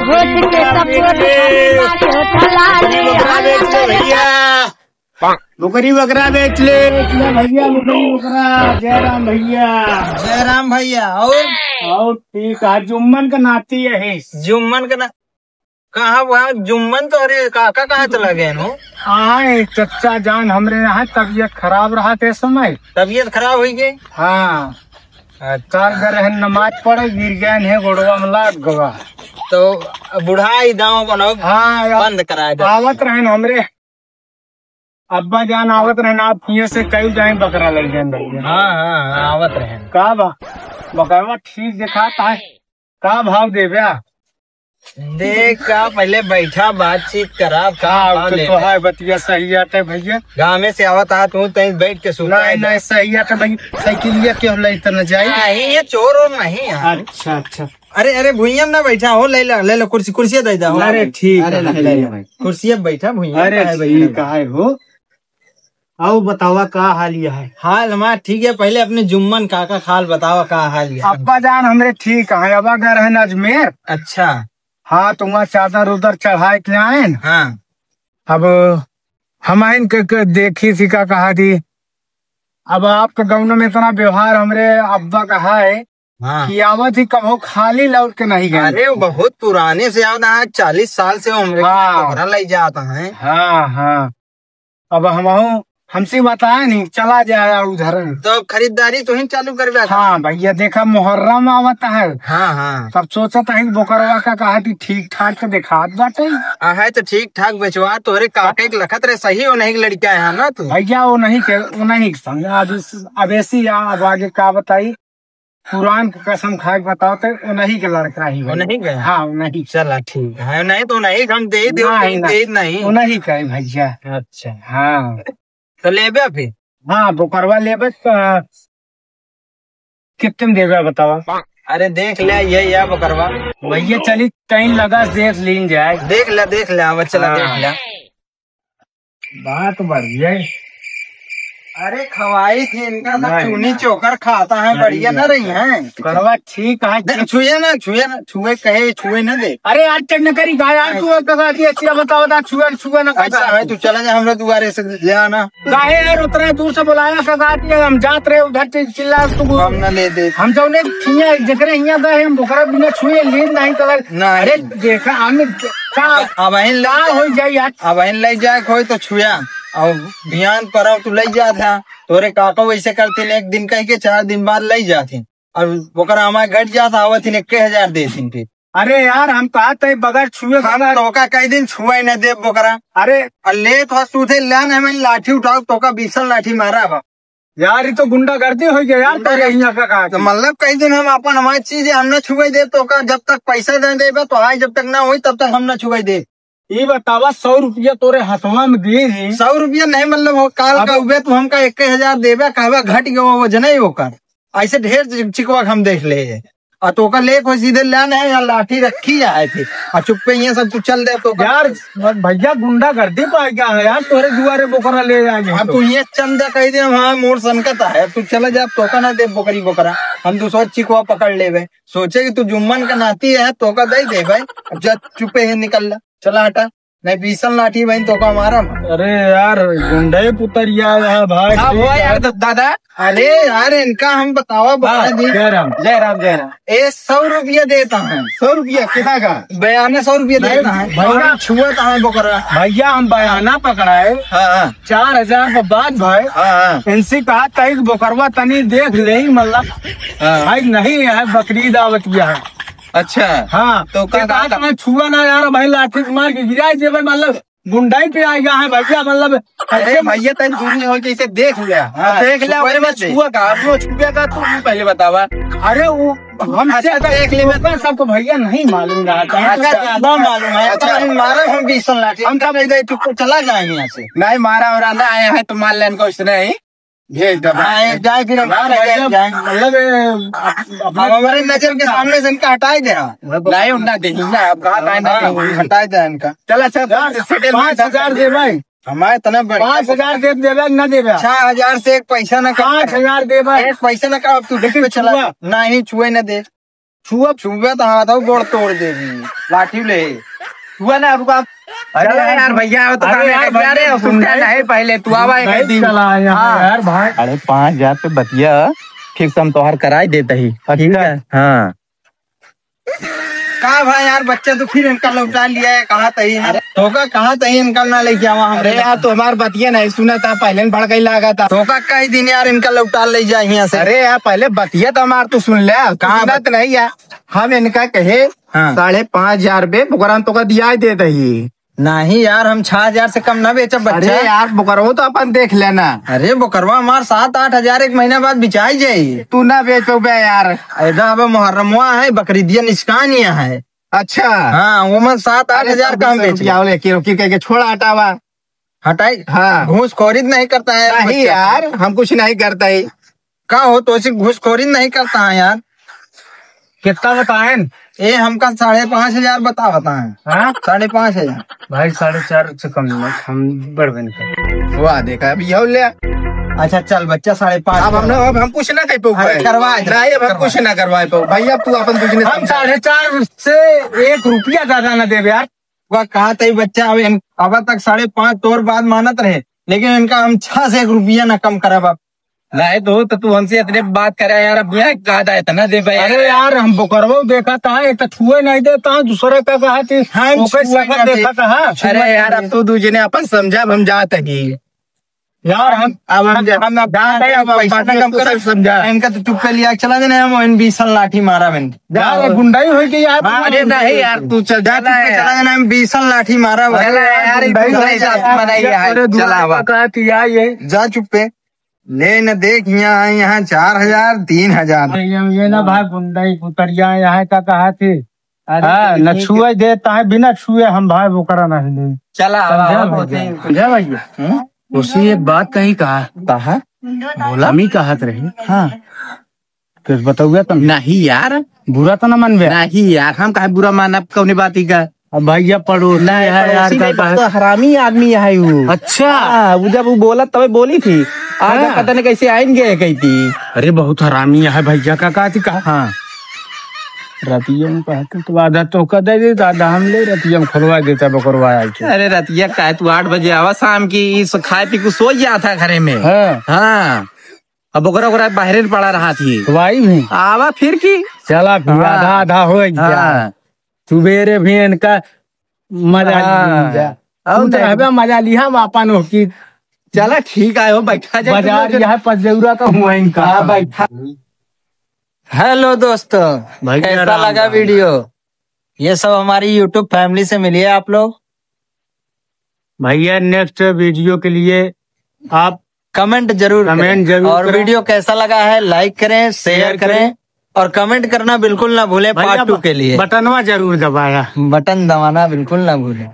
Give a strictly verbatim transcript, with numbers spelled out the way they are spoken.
बोकरी बकरा बेच ले, बोकरी बकरा बेच ले भैया, बोकरी बकरा। जय राम भैया। जय राम भैया। और और ठीक है, जुम्मन का नाती है। जुम्मन का ना, कहाँ वहाँ जुम्मन तो, अरे काका कहाँ चला गए हो? आए चच्चा जान हमरे यहाँ तबीयत खराब रहा ते समय। तबीयत खराब हुई गई? हाँ। अच्छा। काल गए रहन नमाज पढ़े, गिर गए हैं गोड़वा में लाग गवा। तो बुढ़ा ही दाव बनो, हाँ यार। बंद करा दे। आवत रहन हमरे अब्बा जान आवत रहन, आप हियाँ से कई जाए बकरा ले जाए भैया। हाँ, हाँ, हाँ, आवत रहन। का बा? बकरवा ठीक दिखात है, का भाव देबे? देख का पहले बैठा बातचीत करा, का का भाव तो, लेबे? तो है बतिया सही आटे भैया। गाँव में से आवत आ तू तहीं बैठ के सुता नहीं, है। नहीं सही आटे भाई, साइकिलिया के हम ले इतना जाई। नहीं, ये चोर और नहीं है। अच्छा, अच्छा। अरे, अरे, भुइयां में ना बैठा हो, ले ला, ले ला, कुर्सी, कुर्सिया दे दा हो। अरे, ठीक अरे, है, ले, ले ले ला। ले। कुर्सिया पे बैठा, भुइयां अरे, पे है, ठीक बैठा। है हो। आओ बतावा का हाल यह है? हाल हमार ठीक है, पहले अपने जुम्मन काका का हाल बतावा का हाल यह है? अब्बा जान हमरे ठीक है, अब अगर है अजमेर। अच्छा। हाँ, तो वहाँ चादर उधर चढ़ाए के आए न। हाँ। अब हम आइन के, के देखी थी का कहा थी, अब आपके गाँव में इतना व्यवहार हमरे अब्बा का है हाँ। कि आवत ही कबो खाली लौट के नहीं गए। अरे, वो बहुत पुराने से आवत है, चालीस साल से वो हमरे हाँ। बकरा ले जात है। हाँ, हाँ। अब हम हमसे बताए नहीं, चला जाए उधर। तो अब खरीदारी तो ही चालू करबे। हाँ भैया, देखा मुहर्रम आवत है। हाँ, हाँ। तब सोचत है बोकरवा का कहा कि ठीक ठाक तो दिखात बाटे। आ है तो ठीक ठाक बेचवा, तोहरे काके के लखत रहे सही हो नहीं लड़का है ना तू। भैया वो नहीं के, वो नहीं के समझा। अब इस, अब ऐसी आ, अब आगे का बताई, कुरान के कसम खाए के बताओ तो वो नहीं के लड़का ही वो भाई। नहीं गए? हाँ, वो नहीं। चला ठीक है, नहीं तो नहीं हम दे दे, नहीं, दे, नहीं। दे नहीं। वो नहीं कहे भैया। अच्छा। हाँ। तो लेबे फिर? हाँ, बोकरवा लेबे तो कितने में देबे बतावा? अरे देख ले, ये या बोकरवा। भैया चली कहीं लगा देख लीन जाए। देख ले, देख ले, अब चला हाँ। देख ले। बात बढ़िया है। अरे खवाई थी इनका ना, नहीं, चूनी नहीं। चोकर खाता है, नहीं, बढ़िया ना नहीं। रही है। करवा ठीक है। दे, छुए ना, छुए ना, छुए कहे, छुए ना दे। अरे यार चढ़ न करी गाय यार, नहीं। तू कहा थी अच्छा बताओ ना, छुए, छुए ना ऐसा कहता। है, तू चला जा हमरा दुआरे से ले आना। काहे यार उतना दूर से बुलाया का बात ये हम जात रहे उधर से चिल्ला तू। हम ना ले दे। हम जौने छिया जेकरे हिया गए हम ओकरा बिना छुए ले नहीं तो। नहीं। अरे देखा हम का अब अहिन ले का जाए। हो जाए यार। अब अहिन ले जाए कोई तो छुया। और बिहान पर तू ले जात है। तोरे काका वैसे करते एक दिन कह के चार दिन बाद ले जाते। और ओकरा हमारे घट जात आवत ही इक्के हजार देत ही फिर। अरे यार हम कहा तय बगैर छुए हम बगैर तोका कई दिन छुए न देब बोकरा। अरे और लेत हो सूझे लेन हमें लाठी उठाओ तोका बीसल लाठी मारा बा। यार ये तो गुंडागर्दी हो गया यार, गुंडा तोरे हियाँ का कहा तो कि? मतलब कई दिन हम अपन हमारी चीज हम न छुए देब तोका, जब तक पैसा न देबे तो आई, जब तक ना होई तब तक हम न छुए देब। ये बतावा सौ रुपया तोरे हथवा में दे ही। सौ रुपया नहीं मतलब हो काल का हाँ। उबे तू हमका इक्के हजार देबे कहबे घट गयो वजन ही ओकर। ऐसे ढेर चि-, चिकवा हम देख ले। आ तो ओकर लेक हो सीधे लान है, यहाँ लाठी रखी है फिर। आ चुप्पे यहाँ सब तू चल दे तो यार, भैया गुंडागर्दी पा गया है यार, तोरे दुआरे बोकरा ले आएंगे अब तो। तू ये चल दे कह दे, हाँ, मोर सनकत है, तू चला जा, तोका ना दे बोकरी बोकरा, हम दूसरा चिकवा पकड़ लेबे। सोचे कि तू जुम्मन का नाती है, तोका दे दे भाई। अब जा चुप्पे ही निकल ला, चला हटा। नहीं, बीसन लाठी बहन तो का मारम। अरे यार, गुंडे पुतरिया है भाई, अब ठीक हुआ है। यार द-, दादा, अरे यार, इनका हम बतावा, बता हाँ, दी। जय राम। जय राम, जय राम। ए, सौ रुपया देता है। सौ रुपया कितना का? बयाना सौ रुपया नहीं, देता है। भैया, छुआ था है बोकरा। भैया, हम बयाना पकड़ाए। हाँ, हाँ। चार हजार के बाद भाई, हाँ, हाँ। इनसे कहा था कि बोकरवा तनी देख ले, मतलब, हाँ। भाई नहीं है, बकरी दावत किया है। अच्छा। हाँ, तो तो का कहा कहा था? तुम्हें छुआ ना यार, भाई लाठी से मार के गिरा दे भाई, मतलब गुंडाई पे आ गया है भैया, मतलब अरे ऐसे भैया तन दूर नहीं हो के इसे देख लिया। हाँ, देख लिया, छुआ ओकरे बाद मत दे। छुआ का, अब वो छुआ का तू पहले बतावा। अरे वो हम अच्छा, से देख ले। ओकर सबको भैया नहीं मालूम रहा था, अच्छा, तो ज्यादा मालूम है। अच्छा, तो हम मारे हम बीस लाठी। हम सब इधर चुप चला जाएंगे यहाँ से। नहीं मारा और ना आया है तो मार लेन को इसने ही। भेज दे हाँ, भाई। ये जाए फिर हम हाँ, चले भाई, जाए, जाए। मतलब, ए, अप-, अपना अब हमारे नजर के सामने से इनका हटाई दे, हाँ। मतलब, नहीं, उठा दे, ना, अब कहा था इनका, हाँ। हटाई दे इनका। चल, अच्छा, यार, सेटल पाँच हजार दे भाई। हमारे इतना बढ़िया पाँच हजार दे, देवे, ना देवे। छह हजार से एक पैसा ना कम। पाँच हजार दे भाई। एक पैसा ना कम, अब तू लेकिन पे चला। छुआ। नहीं, छुए ना दे। छुआ छुबे तो हाथ और गोड़ तोड़ देबी। लाठी ले। छुआ ना, रुका। अरे यार, भैया, वो तो अरे काम है, यार, अरे, भैया, सुन सुनता नहीं। नहीं, पहले तू आवा एक भाई, दिन। चला आया हाँ। यार, भाई। अरे, पाँच हजार पे बतिया, फिर से हम तोहार कराई देते ही। ठीक है। हाँ। का भाई यार, बच्चा तो फिर इनका लौटा लिया है, कहाँ तही अरे। तो का, कहाँ तही इनका ना लेके आवा हम। अरे यार, तू हमार बतिया नहीं सुना था, पहले न भड़कई लागा था। तो का कही दिन यार, इनका लौटा ले जाए यहाँ से। अरे यार, पहले बतिया तो हमार तू सुन ले, तू कहाँ सुनत बत- नहीं यार। हम इनका कहे, हाँ। साढ़े पाँच हजार रुपये बोकरा हम तोका दिया ही दे दही। नहीं यार, हम छह हजार से कम ना बेचब बच्चा। अरे यार, बोकरवा तो अपन देख लेना। अरे बोकरवा हमार सात आठ हजार एक महीना बाद बिचाई जाई। तू ना बेच पउबे यार। ऐदा अब मुहर्रमवा है, बकरीदिया निचकानिया है। अच्छा। हाँ, वो में सात आठ हजार का हम बेच रुपया ले। ले, की, की कह के छोड़ा हटावा। हटाई? हाँ। घूसखोरी नहीं करता है नहीं बच्चा। यार, हम कुछ नहीं करता है। का हो, तो ऐसी घूसखोरी नहीं करता है यार। कितना बताएन? ए, हमका साढ़े पाँच हजार बता, बताएं। हाँ? साढ़े पाँच हजार। भाई, साढ़े चार से कम नहीं, हम बढ़बे नहीं करते। वाह, देखा, अभी यहो ले। अच्छा, चल बच्चा, साढ़े पाँच अब हम ना, अब हम कुछ ना कह पाओ अरे, भाई। करवा दे, नहीं, अब हम करवा। कुछ ना करवा पाओ भाई, अब तू अपन बिजनेस हम समझा। साढ़े चार से एक रुपया ज्यादा ना देबे यार। वह कहा था बच्चा, अब इन-, अब तक साढ़े पाँच तोर बात मानत रहे, लेकिन इनका हम छह से एक रुपया ना कम करब अब। नहीं तो, तो तू हमसे इतने बात करे यार, अब यहाँ कहा था इतना दे भाई। अरे यार, हम बोकरवा देखा था, एक तो छुए नहीं देता, दूसरे का कहा थी, हाँ, ओके छुए सकत ना दे। देखा था। अरे यार, अब तू दूजे ने अपन समझा, अब हम जात ही। यार, हम, अब हम जा-, हम अब जात ही, अब पैसा पैसा ना कम तुमको करे। सब समझा। इनका तो चुप्पे लिया, चला देना, हम इन बीस लाठी मारा मैंने। यार, गुंडाई होई गई यार। हाँ, अरे नहीं यार, तू चल, चला चुप्पे है। चला देना, हम बीस लाठी मारा। चला है यार, गुंडाई गुंडाई होई गई साथ यार। बनाई है। अरे चला दुआ आवा। का कहती है ये? जा चुप्पे। ले न देख, यहाँ, यहाँ चार हजार, तीन हजार। ये, ये ना भाई, गुंडा ही उतरिया यहाँ का कहा थे। अरे हाँ, तो न ठीक है। छुए देता है, बिना छुए हम भाई वो करा नहीं ले। चला, समझा आवा, भैया? होते हैं। समझा भैया? हम्म? उसी एक बात कही कहा। कहा? बोला? हम ही कहत रहे। हाँ। कुछ बतौबे तो नहीं यार। बुरा तो ना मनबे? नहीं यार, हम काहे बुरा मानब कौने बात ही का? अब भैया पड़ोसी नहीं, है यार, पड़ोसी का नहीं, कहा? तो हरामी आदमी है वो। अच्छा। हाँ, वो जब वो बोलत तबे बोली थी। आज हाँ। पता नहीं कैसे आइन गए कही थी। अरे बहुत हरामी है भैया का, का थी कहा? हाँ। रतिया में कहा तो, तो आधा तो का दे दे, आधा हम ले, रतिया में खोलवा देता बकरवा आके। अरे रतिया का है, तू आठ बजे आवा शाम की, इस खाए पी के सो गया था घरे में। हाँ। हाँ। अब ओकरा, ओकरा बाहरे पड़ा रहा थी। तो आई भी। आवा फिर की। चला फिर हाँ। आधा, आधा हो गया। हाँ। सुबेरे भी इनका मजा हाँ। लिया। और तू तो नहीं। रहबे मजा लिहा, हम आपन हो की चला ठीक है, हो बैठा जा, बाजार तुम लोग। यह पजौरा तो हुआ इनका। हाँ, बैठा। हेलो दोस्तों, भैया कैसा राम लगा राम। वीडियो? ये सब हमारी YouTube फैमिली से मिलिए आप लोग। भैया नेक्स्ट वीडियो के लिए आप कमेंट जरूर करें। कमेंट जरूर और करें। वीडियो कैसा लगा है, लाइक करें, शेयर शेयर करें। करें और कमेंट करना बिल्कुल ना भूलें भैया पार्ट टू ब-, के लिए। बटनवा जरूर दबाया। बटन दबाना बिल्कुल ना भूलें।